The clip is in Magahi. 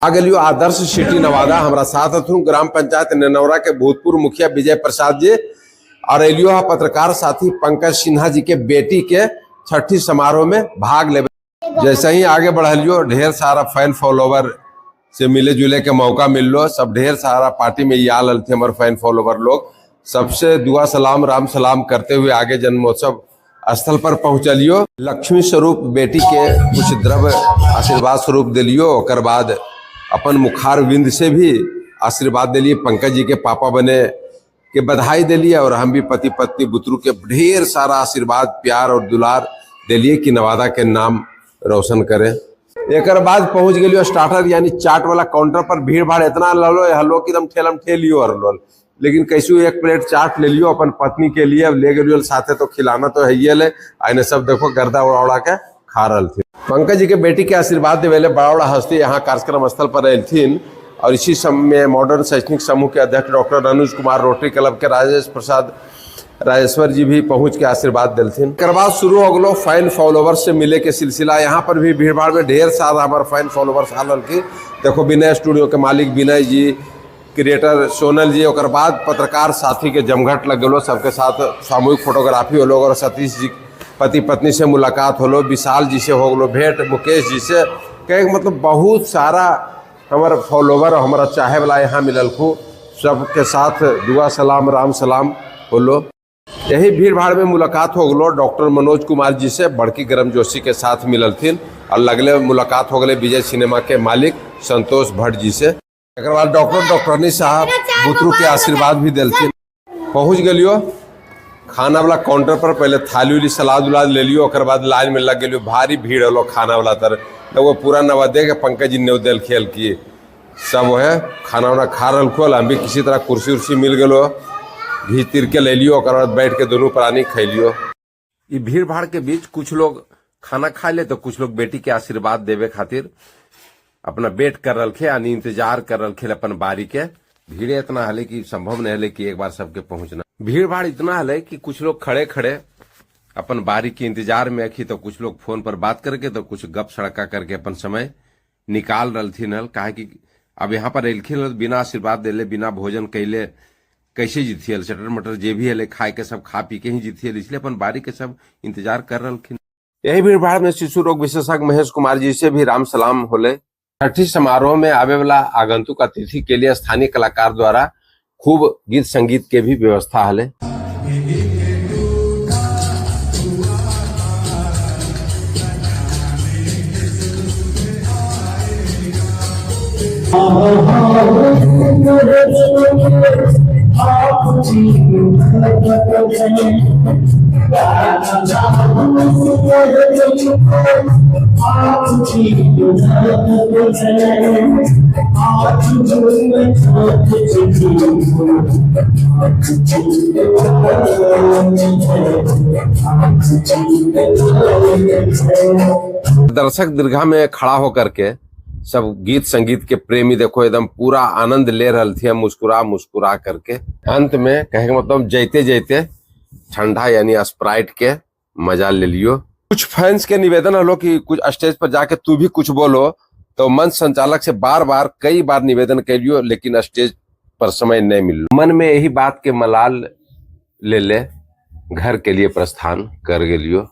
आ गेलियो आदर्श सिटी नवादा। हमरा साथ हथुन ग्राम पंचायत नेनौरा के भूतपूर्व मुखिया विजय प्रसाद जी और एलियो हा पत्रकार साथी पंकज सिन्हा जी के बेटी के छठी समारोह में भाग ले। जैसे ही आगे बढ़लियो ढेर सारा फैन फॉलोवर से मिले जुले के मौका मिललो। सब ढेर सारा पार्टी में आल थे हमारे फैन फॉलोवर लोग। सबसे दुआ सलाम राम सलाम करते हुए आगे जन्मोत्सव स्थल पर पहुंचलियो। लक्ष्मी स्वरूप बेटी के कुछ द्रव्य आशीर्वाद स्वरूप दिलियो। ओकर बाद अपन मुखार विंद से भी आशीर्वाद दिलिए। पंकज जी के पापा बने के बधाई दिलिए और हम भी पति पत्नी बुतरू के ढेर सारा आशीर्वाद प्यार और दुलार दिलिए कि नवादा के नाम रोशन करें। एक बाद पहुंच गेलियो स्टार्टर यानी चाट वाला काउंटर पर। भीड़ भाड़ इतना ललो हलो कि एकदम ठेलम ठेलियो और लोल, लेकिन कैसे एक प्लेट चाट ले लियो अपन पत्नी के लिए। अब ले गेलियो साथे तो खिलाना तो है ही ले। आने सब देखो गर्दा उड़ा उड़ा के खा रहे थे। पंकज जी के बेटी के आशीर्वाद देवे बड़ा बड़ा हस्ती यहाँ कार्यक्रम स्थल पर रहथिन और इसी समय मॉडर्न शैक्षणिक समूह के अध्यक्ष doctor Anuj Kumar, rotary club के राजेश प्रसाद राजेश्वर जी भी पहुंच के आशीर्वाद दिलथिन। एकर बाद शुरू हो गलो फैन फॉलोवर्स से मिले के सिलसिला। यहाँ पर भी भीड़ भाड़ में ढेर सारा हमारे फैन फॉलोवर्स आल की। देखो विनय स्टूडियो के मालिक विनय जी, क्रिएटर सोनल जी, ओकर बाद पत्रकार साथी के जमघट लग गलो। सबके साथ सामूहिक फोटोग्राफी होलो और सतीश जी पति पत्नी से मुलाकात होलो, विशाल जी से हो गलो भेंट, मुकेश जी से। कहे के मतलब बहुत सारा हमार फॉलोवर और हमारा चाहे वाला यहाँ मिलल खू। सबके साथ दुआ सलाम राम सलाम होलो। यही भीड़ भाड़ में मुलाकात हो गलो डॉक्टर मनोज कुमार जी से, बड़की गर्मजोशी के साथ मिललथिन और लगले मुलाकात हो गए विजय सिनेमा के मालिक संतोष भट्ट जी से। एक बाद डॉक्टर डॉक्टरनी साहब बुतरू के आशीर्वाद भी दिलथिन। पहुंच गेलियो खाना वाला काउंटर पर। पहले थाली उली सलाद उलाद ले लियो, ओकर बाद लाइन में लग गेलियो। भारी भीड़ हलो खाना वाला तर। तो वो पूरा नवादे के पंकज जी ने दिल खेल किए सब वो है खाना वाना खा रहा खोल। हम भी किसी तरह कुर्सी उर्सी मिल गलो, घी तिर के ले लियो, ओकर बाद बैठ के दोनों प्राणी खैलियो। ये भीड़ भाड़ के बीच कुछ लोग खाना खा ले तो कुछ लोग बेटी के आशीर्वाद देवे खातिर अपना वेट कर रखे यानी इंतजार कर रखे अपन बारी के। भीड़ इतना हले कि संभव नहीं हले कि एक बार सबके पहुंचना। भीड़ भाड़ इतना हले कि कुछ लोग खड़े खड़े अपन बारी के इंतजार में अखी तो कुछ लोग फोन पर बात करके तो कुछ गप सड़का करके अपन समय निकाल रही हल। काहे कि अब यहाँ पर एलखिन हल बिना आशीर्वाद देले बिना भोजन कैले कैसे जीती हल। चटर मटर जे भी हले खाए के सब खा पी के ही जीती हल, इसलिए अपन बारी के सब इंतजार कर रहा। यही भीड़ भाड़ में शिशु रोग विशेषज्ञ महेश कुमार जी से भी राम सलाम होले। छठी समारोह में आवे वाला आगंतुक अतिथि के लिए स्थानीय कलाकार द्वारा खूब गीत संगीत के भी व्यवस्था हले। दर्शक दीर्घा में खड़ा होकर के सब गीत संगीत के प्रेमी देखो एकदम पूरा आनंद ले रहे थे मुस्कुरा मुस्कुरा करके। अंत में कहे के मतलब जैते जैते ठंडा यानी स्प्राइट के मजा ले लियो। कुछ फैंस के निवेदन हलो कि कुछ स्टेज पर जाके तू भी कुछ बोलो, तो मंच संचालक से बार बार कई बार निवेदन कैलियो, लेकिन स्टेज पर समय नहीं मिल। मन में यही बात के मलाल ले ले घर के लिए प्रस्थान कर गेलियो।